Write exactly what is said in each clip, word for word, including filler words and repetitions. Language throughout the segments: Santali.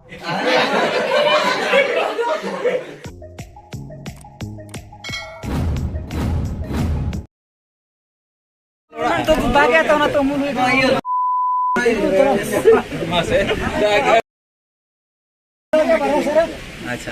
ᱛᱚ ᱵᱷᱟᱜᱮ ᱛᱚ ᱚᱱᱟ ᱛᱚ ᱢᱩᱞ ᱦᱩᱭ ᱠᱟᱱᱟ᱾ ᱢᱟᱥᱮ᱾ ᱟᱪᱪᱷᱟ᱾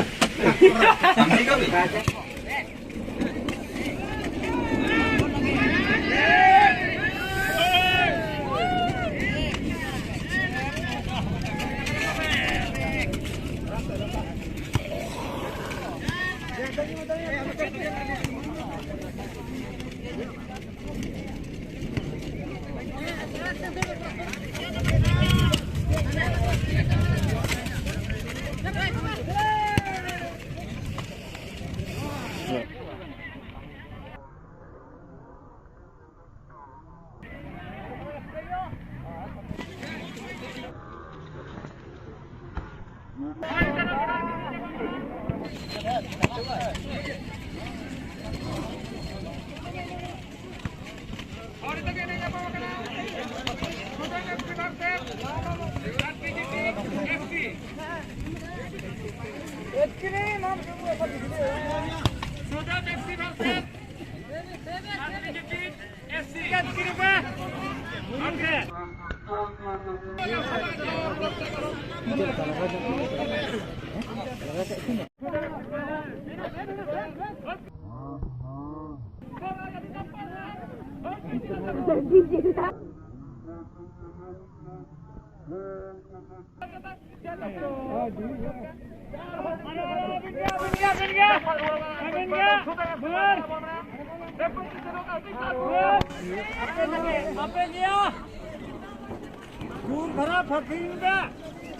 ᱫᱷᱟᱨᱟ ᱯᱷᱟᱹᱠᱤᱱ ᱯᱮ,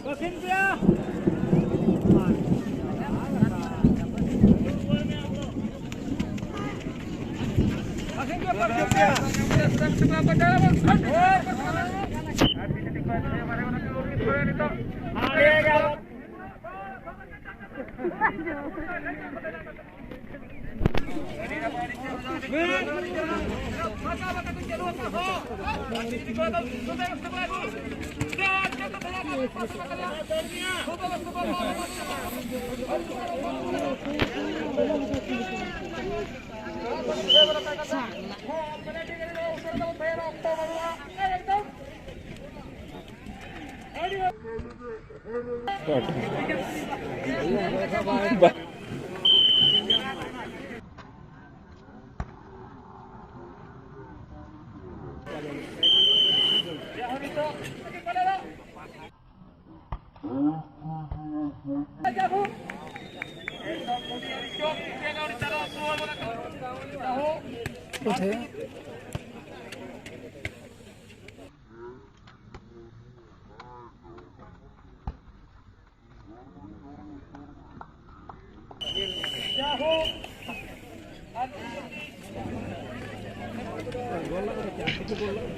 ᱯᱷᱟᱹᱠᱤᱱ ᱯᱮ᱾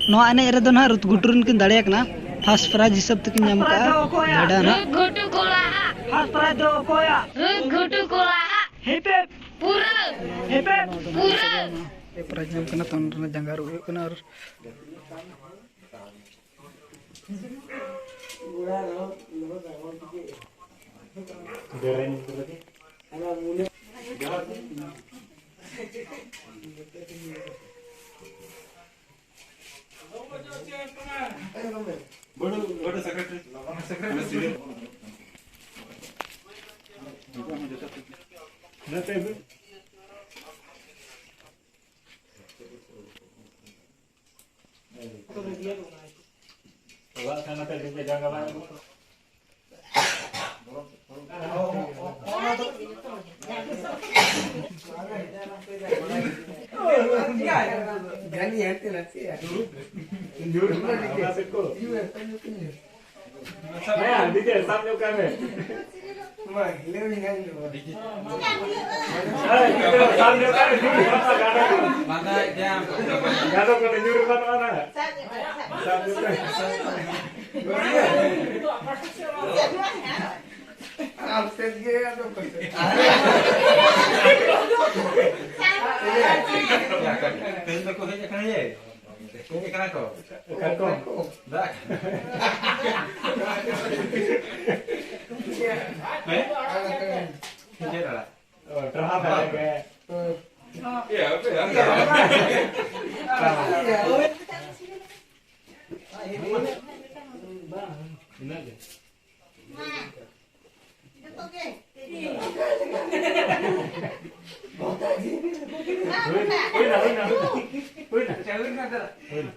ᱱᱚᱣᱟ ᱮᱱᱮᱡ ᱨᱮᱫᱚ ᱱᱟᱦᱟᱜ ᱨᱩᱛ ᱜᱷᱩᱴᱩ ᱨᱮᱱ ᱠᱤᱱ ᱫᱟᱲᱮᱭᱟ ᱠᱟᱱᱟ, ᱯᱷᱟᱥᱴ ᱯᱨᱟᱭᱤᱡᱽ ᱦᱤᱥᱟᱹᱵ ᱛᱮᱠᱤᱱ ᱧᱟᱢ ᱠᱟᱜᱼᱟ ᱵᱷᱮᱰᱟ ᱱᱟᱦᱟᱜ᱾ ᱨᱩᱛ ᱜᱷᱩᱴᱩ ᱠᱚᱲᱟ ᱦᱟᱜ᱾ ᱯᱷᱟᱥᱴ ᱯᱨᱟᱭᱤᱡᱽ ᱫᱚ ᱚᱠᱚᱭᱟᱜ? ᱨᱩᱛ ᱜᱷᱩᱴᱩ ᱠᱚᱲᱟ ᱦᱟᱜ᱾ ᱦᱤᱯᱮᱯ᱾ ᱯᱩᱨᱟᱹ᱾ ᱦᱤᱯᱮᱯ᱾ ᱯᱩᱨᱟᱹ᱾ ᱯᱨᱟᱭᱤᱡᱽ ᱧᱟᱢ ᱠᱟᱱᱟ ᱛᱚ, ᱚᱱᱟ ᱨᱮᱱᱟᱜ ᱡᱟᱸᱜᱟ ᱟᱹᱨᱩᱵ ᱦᱩᱭᱩᱜ ᱠᱟᱱᱟ ᱟᱨ ᱦᱮᱸ, ᱰᱤᱡᱮ ᱥᱟᱵ ᱧᱚᱜ ᱠᱟᱜ ᱢᱮ᱾ ᱢᱟ, ᱞᱟᱹᱭ ᱢᱮ, ᱦᱮᱸ, ᱥᱟᱵ ᱧᱚᱜ ᱠᱟᱜ ᱢᱮ, ᱡᱩᱨ ᱠᱟᱜ ᱢᱮ, ᱜᱟᱰᱚ ᱠᱚ᱾ ᱜᱟᱰᱚ ᱠᱚᱨᱮ ᱧᱩᱨ ᱮᱢᱟᱱᱚᱜᱼᱟ ᱱᱟᱦᱟᱜ᱾ ᱥᱟᱵ ᱧᱚᱜ ᱠᱟᱜ ᱢᱮ᱾ ᱟᱢ ᱥᱮᱫ ᱜᱮ ᱟᱫᱚ ᱚᱠᱚᱭ ᱥᱮᱫ? ᱛᱮᱦᱮᱧ ᱫᱚᱠᱚ ᱦᱮᱡ ᱟᱠᱟᱱᱟ ᱭᱮ᱾ ᱦᱮᱡ ᱟᱠᱟᱱᱟ ᱠᱚ᱾ ᱠᱟᱴᱠᱚᱢ᱾ ᱫᱟᱜ᱾ ᱴᱨᱟᱦᱟ ᱫᱟᱲᱮ ᱜᱮ᱾ ᱤᱱᱟᱹᱜ ᱜᱮ᱾ ᱦᱩᱭᱱᱟ, ᱦᱩᱭᱱᱟ, ᱦᱩᱭᱱᱟ᱾ ᱦᱩᱭᱱᱟ᱾ ᱦᱩᱭᱱᱟ᱾